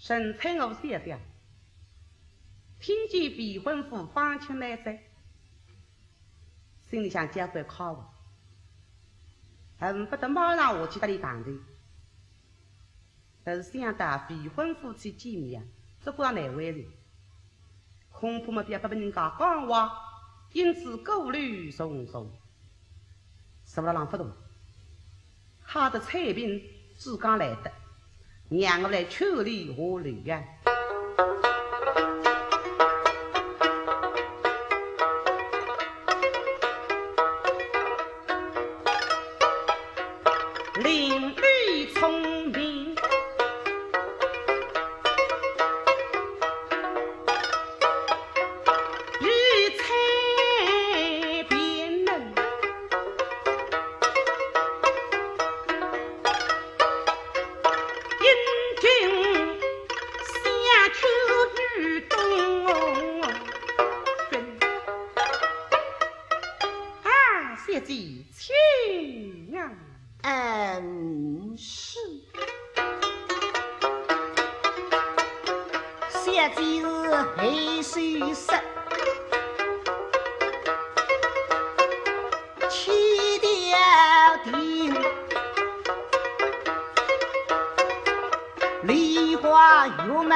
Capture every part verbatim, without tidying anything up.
沈采和小姐听见未婚夫方卿来哉，心里向交关快活，恨不得马上下去搭伊碰头。但是想到未婚夫妻见面啊，只觉着难为情，恐怕么必要拨人家讲话，因此顾虑重重。 坐勒浪勿动，吓得采萍只讲来得，让我来劝伊下楼啊。伶俐聪明， 与采萍能，英俊相救女东君。啊，小姐请啊。 嗯，是。小姐是害羞煞，气调定，梨花月貌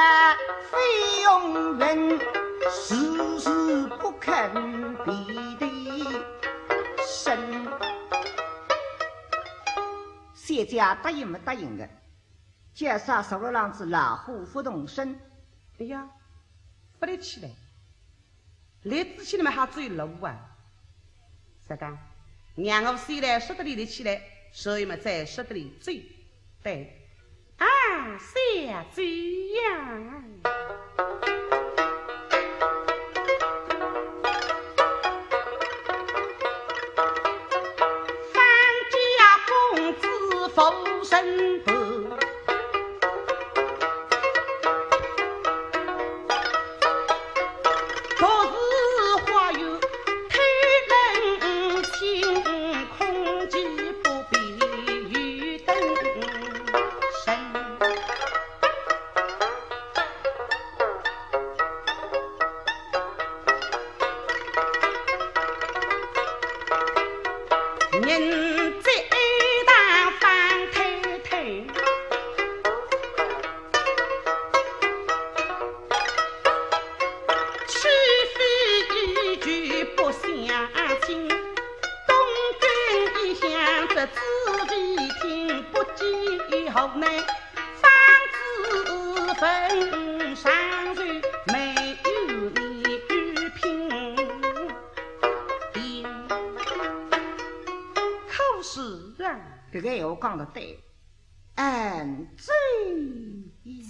飞红云，迟迟不肯闭对声。 小姐答应么答应个，叫啥坐勒浪子老虎勿动身。哎呀，勿立起来，立仔起来么还走路啊。啥个？让我先来说得伊立起来，所以么再说得伊走。对， 啊，小姐呀。方家公子浮生头，独是花园太冷清，空寂不便与登 身。人在堂方太太，岂非一句不相信？ 东君一向这紫薇厅，不知何奈方子文尚书没有你玉品。可是啊，搿个闲话讲得对。 嗯，最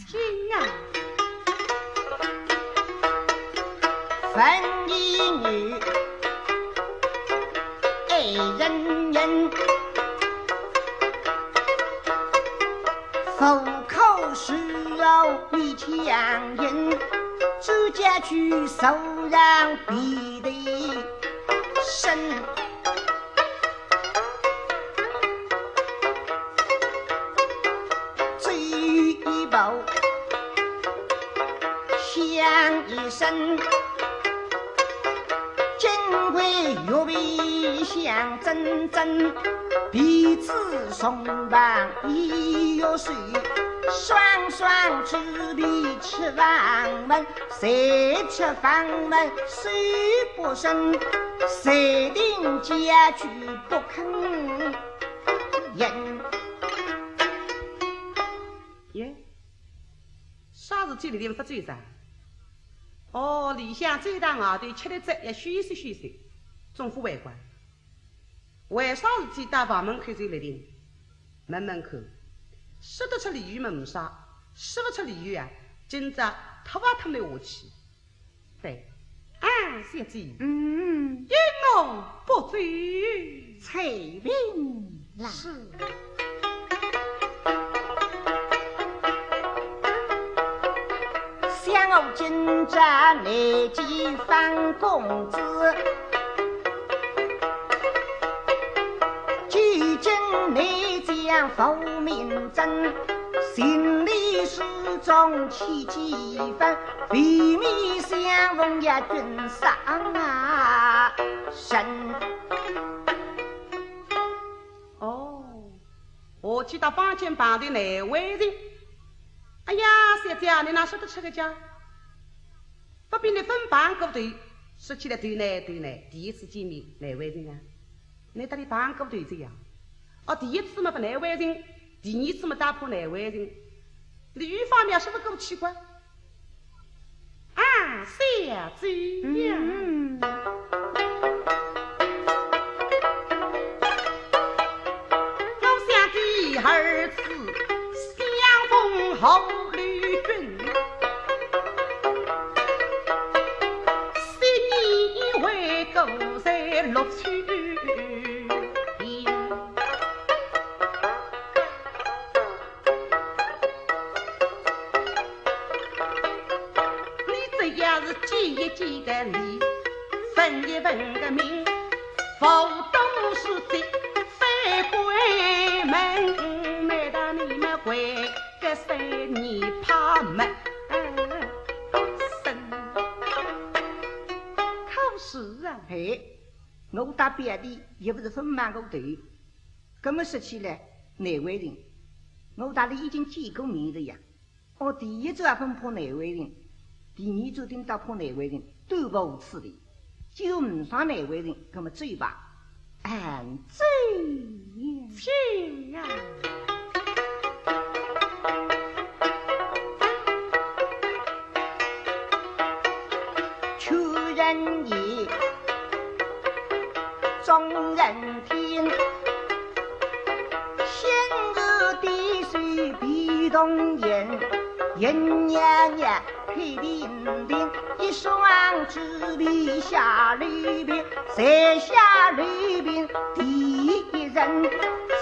亲啊。文言语爱人人，无可恕我勉强人，只家去受让比对身。 走一步，响一声，金桂玉臂响铮铮，彼此重磅一玉手，双双准备出房门，谁出房门谁不顺，谁定家去不肯 人。耶，啥事体里头勿走哉？哦，里向走到外头吃了饭，要休息休息，总勿会怪。为啥事体到房门口就立定？问问看，说得出理由么没啥，说勿出理由啊，今朝拖啊拖了下去。 对，啊，小姐，嗯。因我不走。采萍啦。是。想我今朝来见方公子，既经你将父命征，定力始终起几分，未免相逢也君上啊身。哦，我去到房间旁的难为情。哎呀，小姐，你哪说得出个家？不比你分房过头，说起来头难头难，第一次见面难为情啊。 你搭俚碰过头哉呀？哦，第一次嘛勿难为情，第二次嘛打破难为情，俚有方面说得过去个。啊，小姐呀。嗯。我想第二次相逢何如君，昔年为 故在绿翠亭。你这也是见一见个礼，问一问个明，佛都是这非关门，难道你们会个三年怕门生？可是啊，嘿， 我搭表弟也勿是分房过头，搿么说起来，难为情，我搭俚已经见过面哉呀。哦，第一转也勿怕难为情，第二转定打破难为情，都勿无此理。既然勿怕难为情，搿么走吧。俺走呀。请啊。 劝人言，众人听。先是点水被动人，人呀呀配定定，一双纸被下里边，在下里边第一人，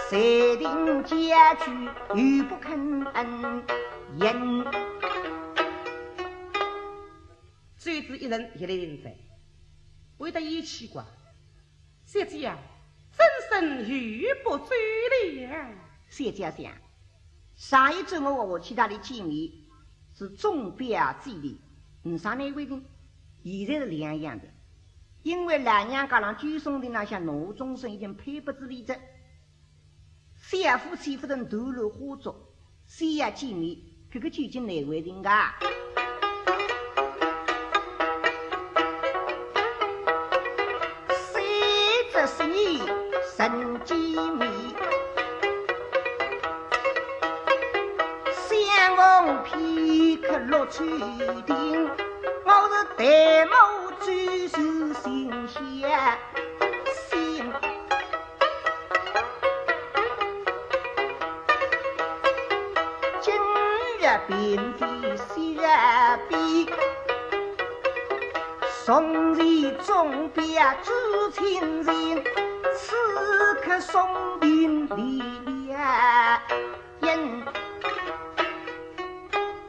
谁定家具又不肯言。 周子一人一脸云彩，为得一奇怪。小姐呀，怎生又不走了？小姐想，上一周我和我去搭俚见面，是总表姐哩，勿啥难为情，现在是两样的。因为老娘家浪九松亭浪向我终身已经配拨仔俚哉。 小夫妻勿曾独留花烛，相见面，搿个究竟难为情啊。谁知是你人见面，相逢片刻绿翠亭，我是淡漠追求心下心。 今日并非昔日比，从前总表至亲情，此刻送别离了人。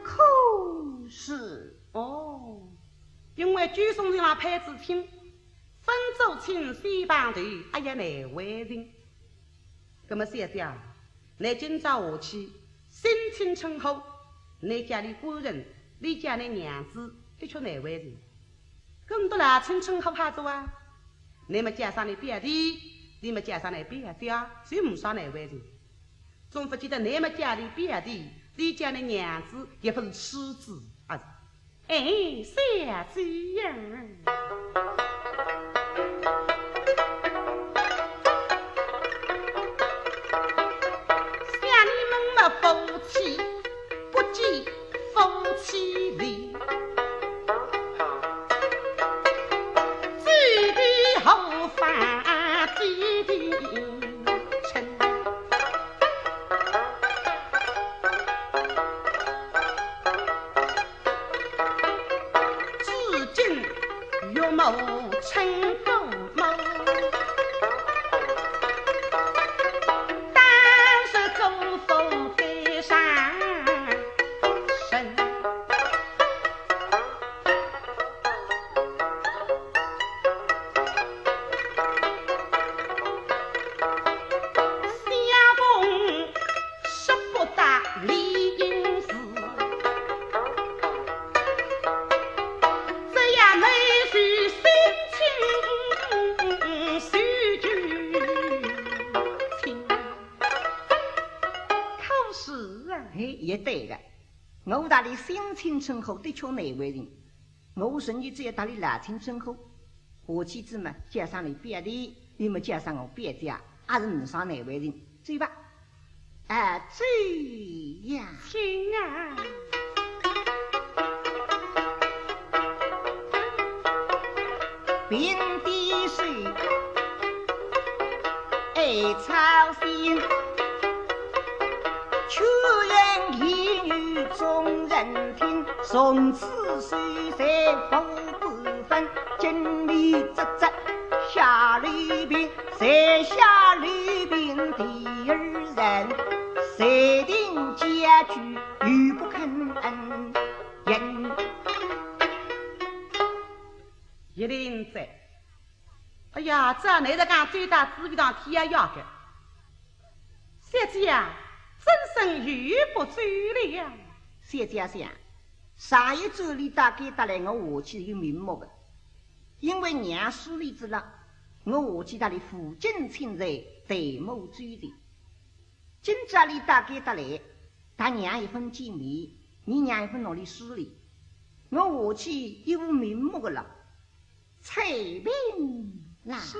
可是，哦，因为九松亭浪配仔亲， 分做亲事碰头，哎呀，难为情。葛么小姐啊，倷今朝下去，新亲称呼，倷叫俚官人，俚叫倷娘子，的确难为情。搿么搭老亲称呼好哉啊，倷么叫声倷表弟，俚么叫声倷表姐，就呒啥难为情。总勿见得倷么叫俚表弟，俚叫倷娘子，也勿是妻子啊。 哎，小姐呀，想你们么夫妻，不见夫妻礼，走的何方见的 至今岳母称姑母，当时姑父该上身。 相逢说不搭理。也对个，我搭俚新亲称呼的确难为情，我甚至只要搭俚老亲称呼，下去仔嘛，叫声俚表弟，要么叫声我表姐，也是呒啥难为情，走吧。啊，走呀。行啊。平地水，爱操心。 秋言一语众人听，从此谁在富贵分，今里这这下里边，在下里边第二人，谁定家居又不肯言。一定在。哎呀，这难得讲最大紫薇堂天涯呀个。 小姐呀，怎生又不走了？小姐想，上一转俚搭该搭来，我下去有名目个，因为娘死俚仔了，我下去搭俚负荆请罪，代母追罪。今朝俚搭该搭来，搭娘一分见面，伲娘一分拿俚势利，我下去有名目个了。 采萍啦。是。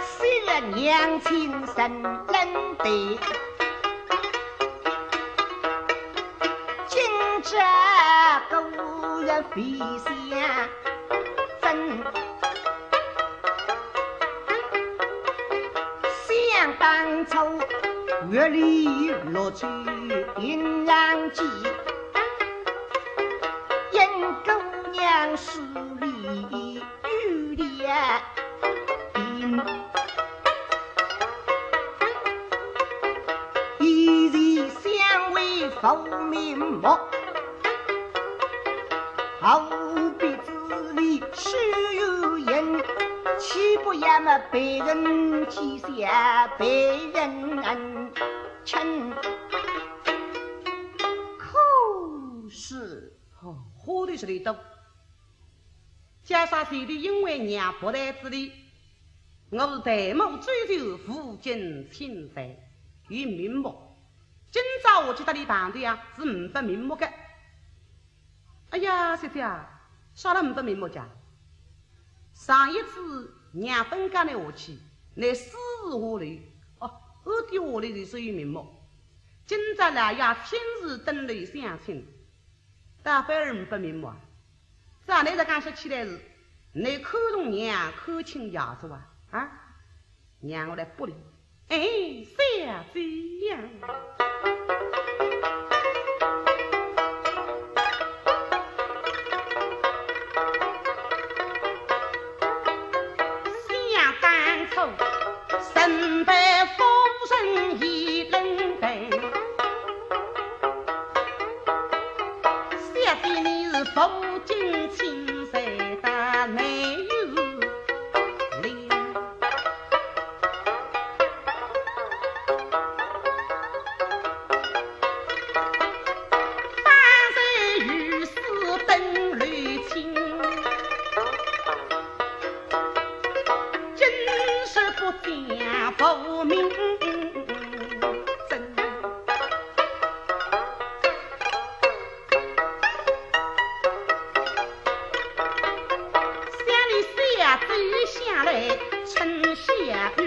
昔日娘亲人人对，今朝故人非相争。 想当初，月里落去阴阳间，因姑娘势利有点病，以前相为父面目。 何必自立虚有影，岂不要么被人讥笑，被人轻？可是，哦，花头实在多。假使前头因为娘不在这里，我是代母追罪，负荆请罪，有名目。今朝我去搭俚碰头呀，是呒不名目个。 哎呀，小姐啊，啥了呒不名目讲？上一次娘分家倷下去，倷私自下来，哦，暗地下来就是有名目。今朝老爷亲自登楼相请，倒反而呒不名目啊。照倷实梗说起来是，倷看重娘看轻爷是哇？啊？ 让我来拨俚。哎，小姐呀。想当初，沈黛夫人也能等。小姐你是负荆请罪的，没有 方才御史登楼请，今日不见不明真。 想你小姐下来称小女，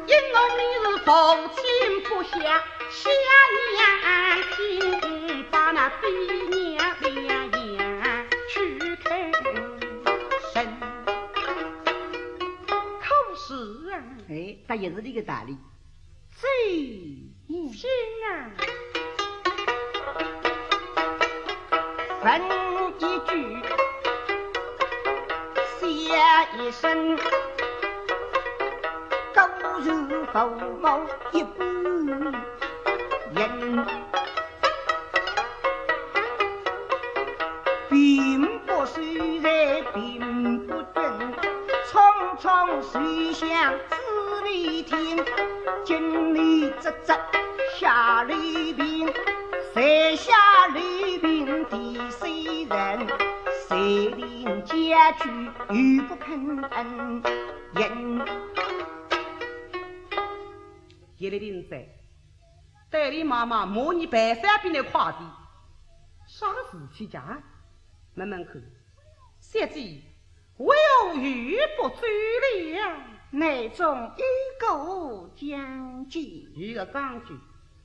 因我明日父亲不下，下娘亲把那爹娘两样去看人。可是啊，哎，他也是这个道理。 谁？行啊。问一句，谢一声，高如父母一般人。 并不是人，并不真，匆匆随想自未听。今里这这下里边，在下里边的谁人？谁领家去又不肯应。叶丽萍在，对俚望望，骂俚办事比俚快点。啥个事体呀？问问看。小姐，为何又不走了？内中有个讲究。有个讲究。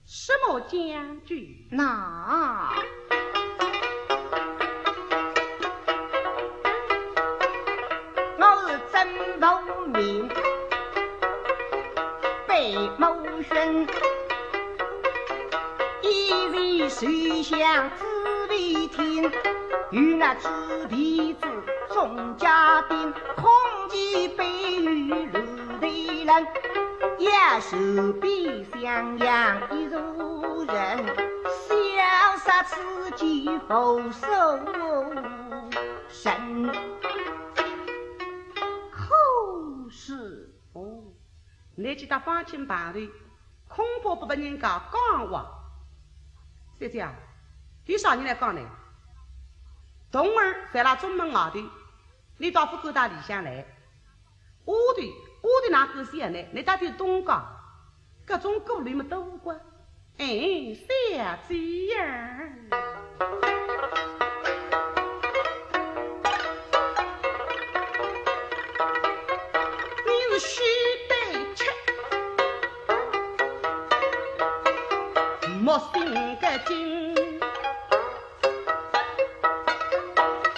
什么讲究？那我是曾无名，被某寻，一日睡想紫微厅，与那紫微子众家丁，空气被雨露对人，也是比 襄阳一族人，潇洒自己无所人。可是，哦，倷去到方卿旁头，恐怕拨人家讲话。小姐啊，有啥人来讲呢？童儿在那中门外头，倷倒勿敢到里向来。 丫头，丫头哪敢闲呢？倷到底东家，搿种顾虑么多个。哎，小姐呀，你是须得吃，莫心个惊。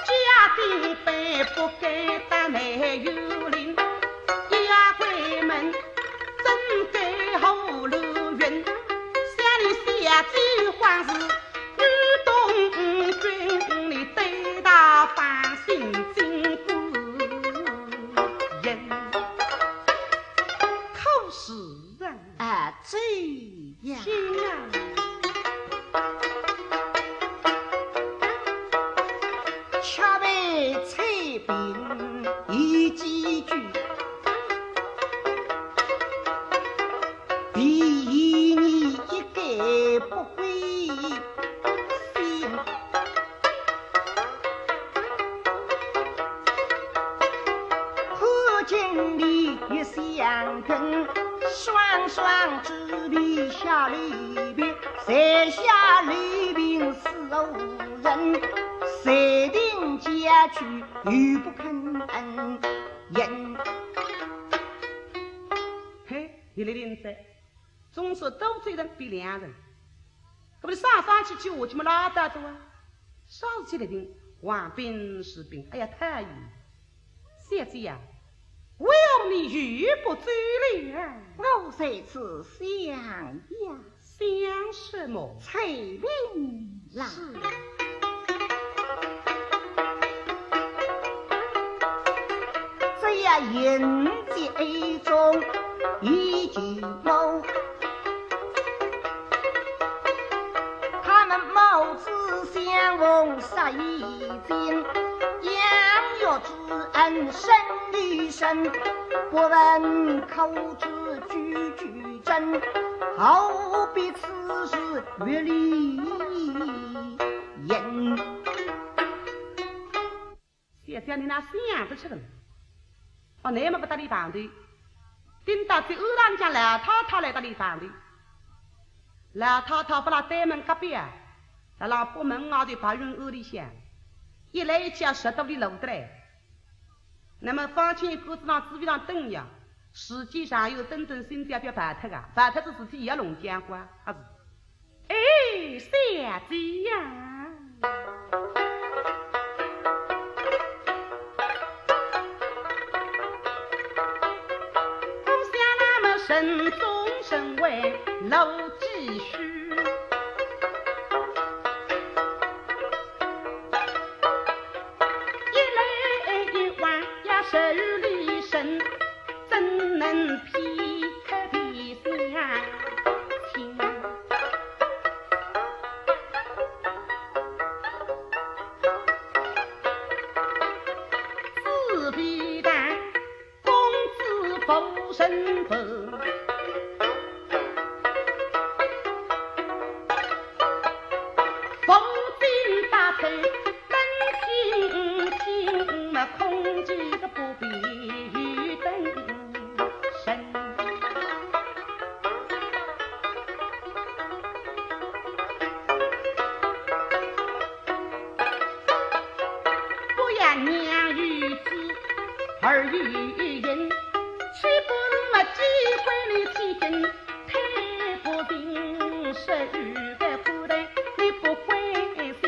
家丁辈不该打内有令，夜归门怎该喉咙云？想你小姐还是女东君，你对大方心经过人。可是啊，啊，这 呀，行啊。吃饭菜品已几句，第一你一概不会 心。看见你一相跟，双双指你下里边，在下里边是无人，谁定家去又不肯应。嘿，你来领着。 总说多嘴人比两人，搿么上上去去下去么拉倒的啊？啥事体来听？王斌士兵，哎呀，太爷，小姐呀，为何你又不走了？我在此想呀。想什么？采萍啦。是。 这样迎接一众一群谋，他们貌似相逢杀已尽，养育之恩深于深，不问口之句句真，何必此时越离言。 小姐，你哪想得出个呢？哦，那么不搭俚碰头，顶到最后浪向老太太来搭俚碰头。老太太勿辣对门隔壁啊，辣辣北门外头白云庵里向，一来一去啊，十多里路得来。那么方卿一个子浪紫薇上等呀，时间长又等等，心焦覅跑脱啊，跑脱仔事体也要弄僵化，还是 哎，小姐呀，我想那么人中人为老几许，一来一往呀，十里深。 怎能劈开皮相亲？紫薇堂，公子夫人婆，佛经大臣登亲人，岂不是没机会你去跟太不平，十余个苦头你不关心，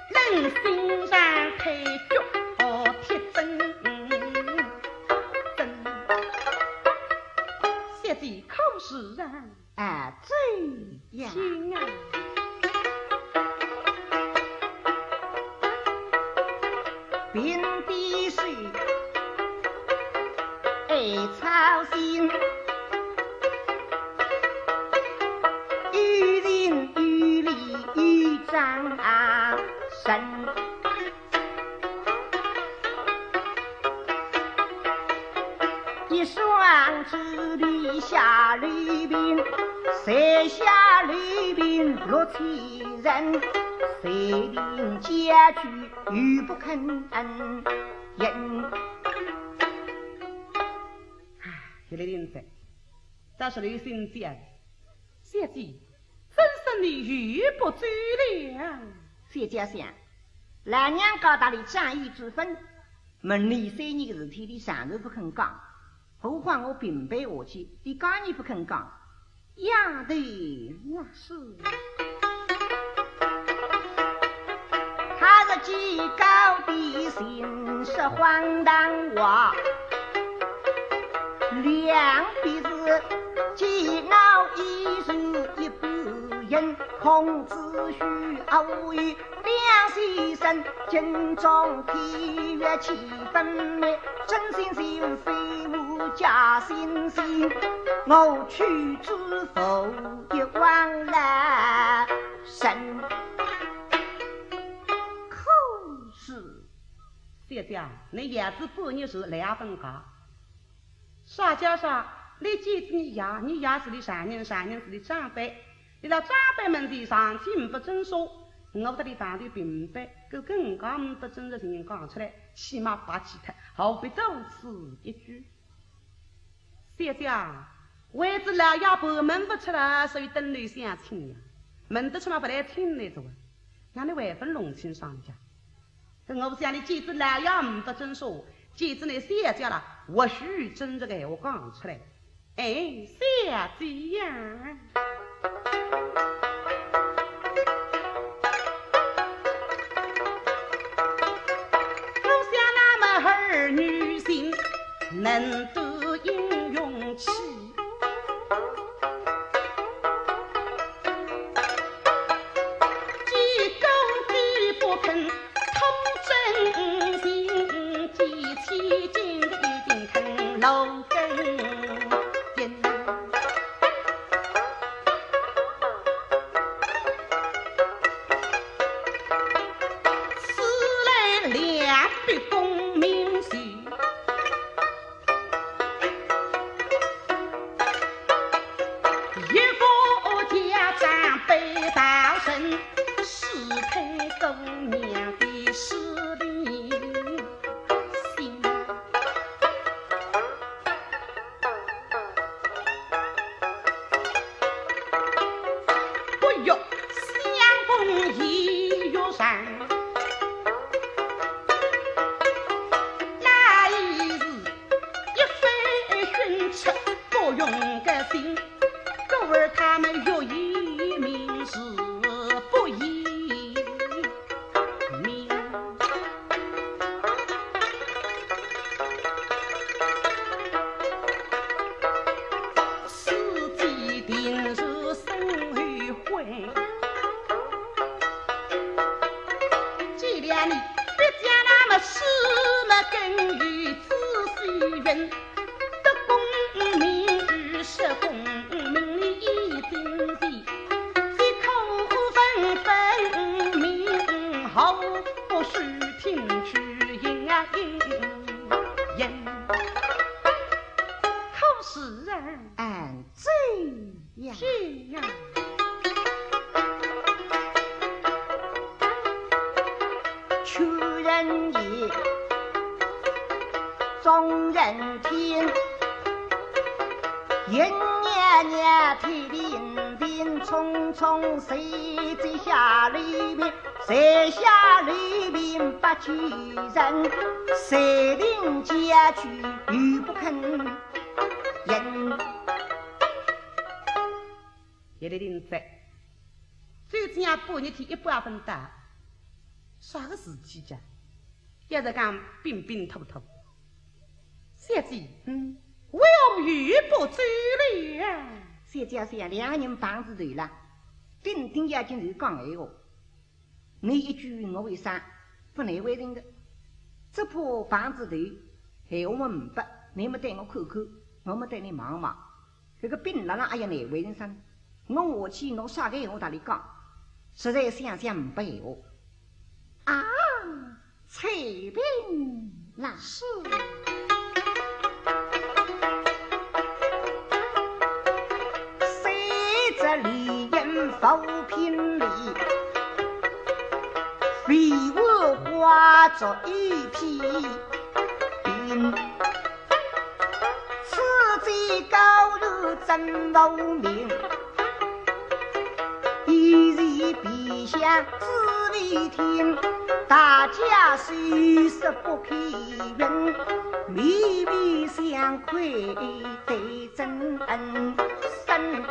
忍心让太脚哦铁铮铮。小姐可是啊？啊，这样。请啊。 平地水，爱操心，有情有理有章程。一双珠里下里平，才下里平六千人，才平家具 又不肯应。唉，有点灵哉，倒是刘星姐，小姐，真是你又不周了。小姐想，老娘家搭俚长幼之分，问俚三年个事体，俚常常不肯讲。 何况我平辈下去，俚讲也不肯讲，丫头呀是。他日既高低尽说荒唐话，两边是既恼亦是一般人，孔子虚，吾有 两先生，镜中体月气分明，真心是非无假惺惺。我去之否一往来生。可是，小姐，你也是半日是两分高。 啥叫啥？你见仔你爷，你爷是你丈人，丈人是你长辈。你到长辈门前上去呒不准说，我搭你碰头平辈，搿更加呒不准说人讲出来，起码白气脱，何必多此一举？小姐，为仔老爷盘问勿出来，所以等你相请呀。问得出嘛，勿来请你做啊，哪能还勿弄清爽呀？ 我想你见仔老爷呒不准说，见仔你小姐了，或许真实个闲话讲出来。哎，小姐呀。我想那么儿女情，能得英雄气。 既恭既不肯吐真心，既欺君的一定肯露根筋。此来两笔功名事， 一个家长被大人，世配姑娘的势利心。不欲相公也欲上，那一日 一番训斥不用个心，故而他们欲以命是不以命。此计定是生后悔。既然你必将那么事么根于 子虚云，得功名与失功名已定然，即可分分明，何不须听取莺啊莺莺？可是啊，俺这 呀。是呀。穷人言，众人听，一年年天平平，匆匆谁知下里面，谁下里面不求人。谁令家去又不肯应。一个人在，最近啊，半日天一百分打，啥个事体讲？一直讲病病拖拖。小姐，嗯，为何又不走了？小姐，小姐，两个人碰仔头了，顶顶要紧就讲闲话。 你一句我一声，不难为情的。只怕碰仔头，闲话么没，你么对我看看，我么对你望望。搿个病辣辣，哎呀，难为情啥呢？我下去拿啥个闲话搭俚讲，实在想想没闲话。啊，采萍啦。是。 谁知丽人浮萍里，飞舞花着一片云。此际高楼怎无名？一日比相知未听，大家虽说不开云，面面相窥对 真恩深。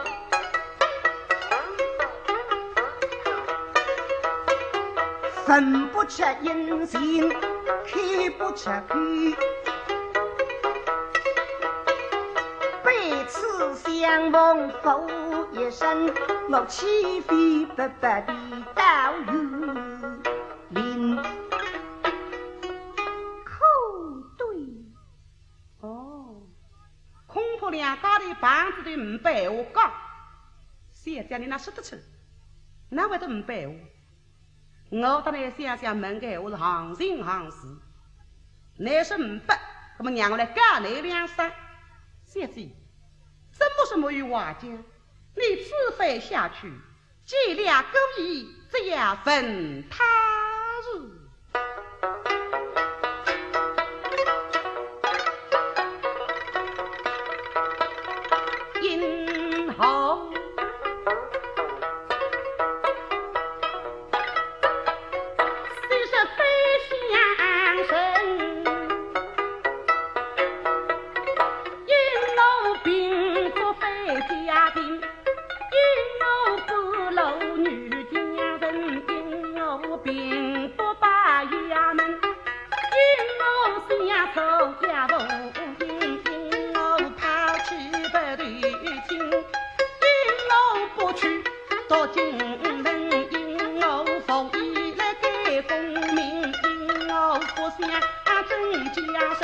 分不出阴晴，看不出口。彼此相逢复一生，我岂非白白地到幽灵？可对。 哦，恐怕两家头碰仔头没闲话讲。小姐，你哪说得出？哪会得没闲话？我搭倷想想问个闲话是行情行事，倷说没，那么让我来教倷两声。小姐，怎么说没有话讲？你此番下去， 见了姑爷，只要问他是因何，虽说非相认，因我并不非家庭。 因我不露女家人，因我并不拜衙门，因我相投也无因，因我抛弃不投亲，因我不去读经文，因我无意来改功名，因我不想争家生。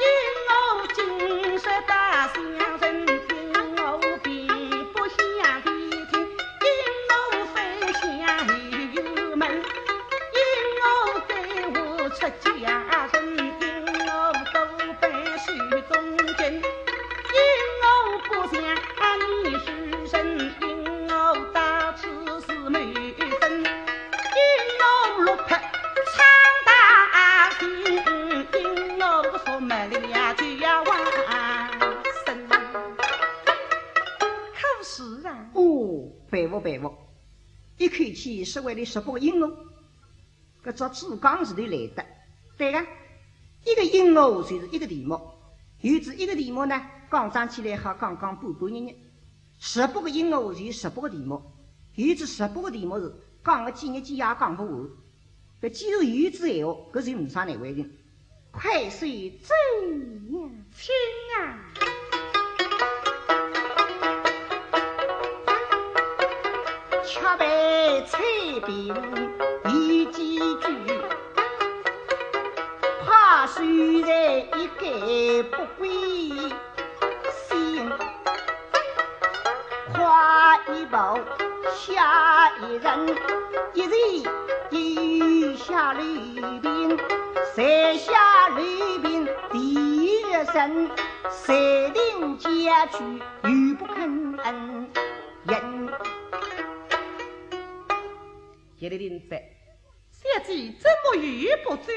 因我今日大相认，因我并不相离情，因我非相幽门，因我改无出家人，因我多拜修中间，因我不像你世人，因我到此是谋生。 因我落魄唱大情，因我说没了就要往生。可是啊，哦，佩服佩服，一口气说完了十八个因哦，搿只主讲字头来得，对个，一个因哦就是一个题目，有仔一个题目呢，讲上去来好讲讲半半日日。 十八个因哦，就有十八个题目，有仔十八个题目是讲个几日几夜讲勿完。搿既然有仔闲话，搿就没啥难为情。快些走呀，请啊！却被采萍言几句，怕是在一个不归 心。快一步吓一人，一人一下里边，在下里边第一人，谁定家去又不肯应。一个人在，小姐怎么又不走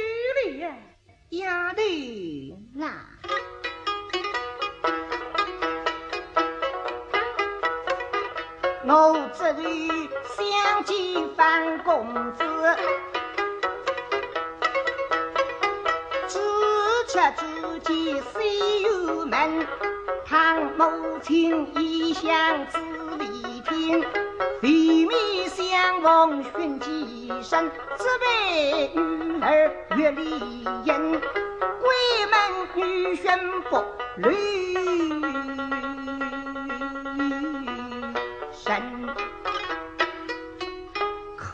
了呀？ 丫头啦，我这里想见方公子，这只见西游门，唐母亲一向紫薇天，未免相逢寻几生，只为女儿月里人，闺门女婿不留神。可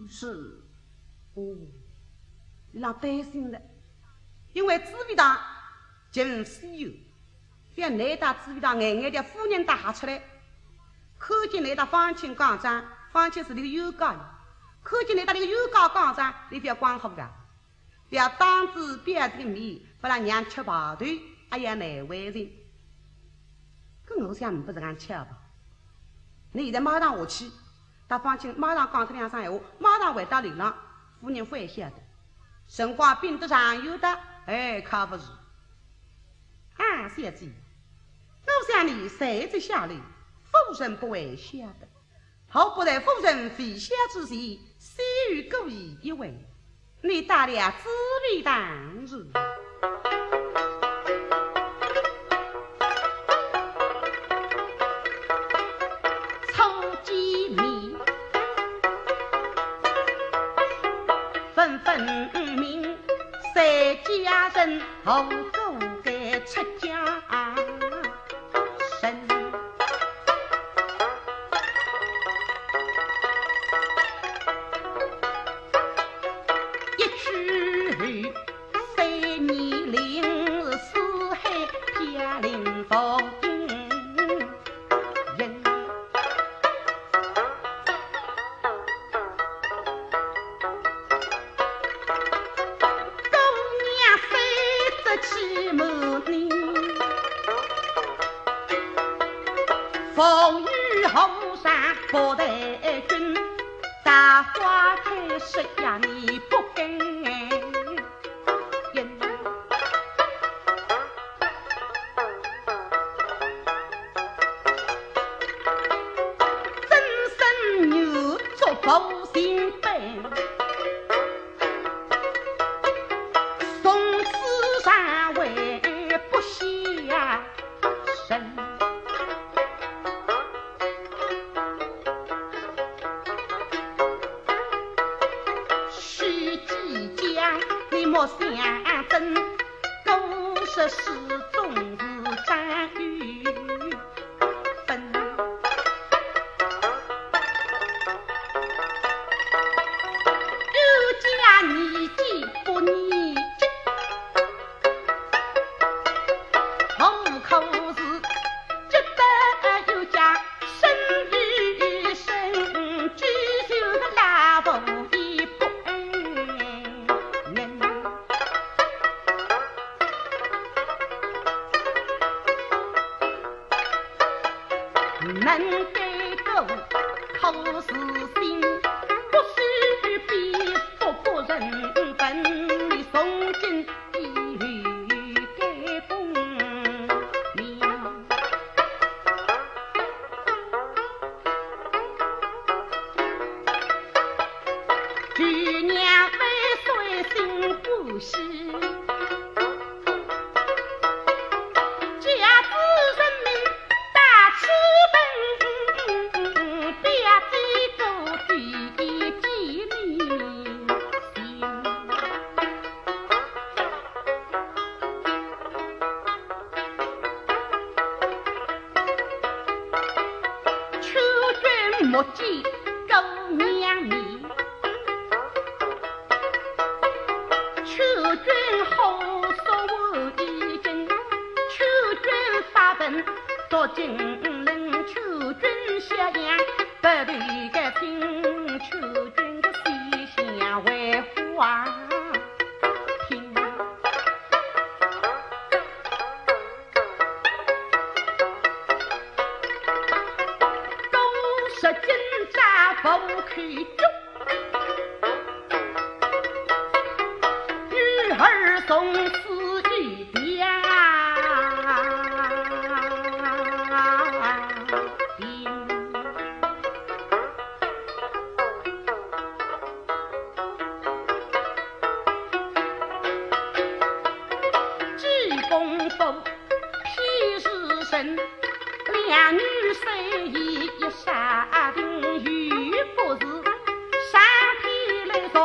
是，哦，伊拉担心了。 因为紫薇堂进西游，覅难搭紫薇堂眼眼的夫人搭吓出来。看见来搭方卿讲张，方卿是里个冤家呀，看见来搭里个冤家讲张，伊覅光火个，覅当仔表弟面，勿然娘吃排头，哎呀难为情。搿我想勿是俺吃吧？你现在马上下去，搭方卿马上讲脱两声闲话，马上回到楼浪，夫人勿会晓得。 辰光并得长远的，哎，可不是。啊，小姐，我想你随即下楼，夫人不会晓得。好不在夫人未晓之前，先与姑爷一会，你到了紫薇堂去。 初见面，分分明，三家人，何故该出家人？一去后，三年零，四海飘零浮云。 人。姑娘三十期满年，风雨河山不待君，桃花开时呀你不跟。 终身愿做佛心本，从此尚未不下生。 须记讲，你莫相争，故事始终是张与分。有家年纪不年纪， 何可是值得有家生与生，只求个老父也不能。能改过可是心，不许比不不认真，你从今风，譬如人，两女虽一，一山定，又不是山体来说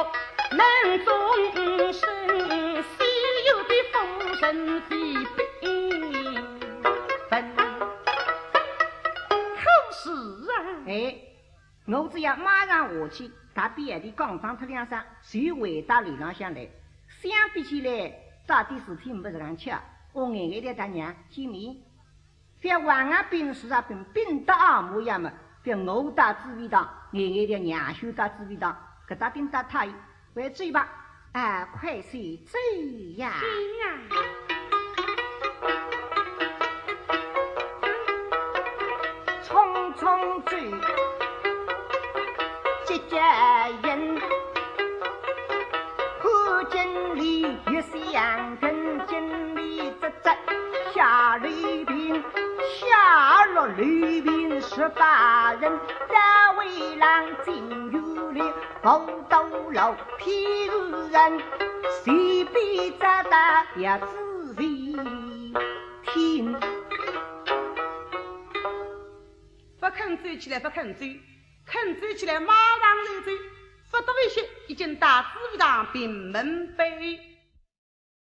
能终身，西游的夫人非本分。可是啊，哎，我只要马上下去，搭表弟讲上脱两声，就回到楼浪向来。相比起来，到底事体没实梗巧，我眼眼调搭娘见面。覅横啊并竖啊并，并得啊模样么，覅我到紫薇堂，眼眼调娘舅到紫薇堂，搿搭并搭太，快走吧。啊，快些走呀。行啊。匆匆走，急急行。看见里越香跟，见里直直下楼屏，下了楼屏十八人，大围栏进园里，跑到老譬如人，随便咋打也只为听。勿肯走起来，勿肯走，肯走起来马上就走，勿多一歇，已经到紫薇堂屏门背。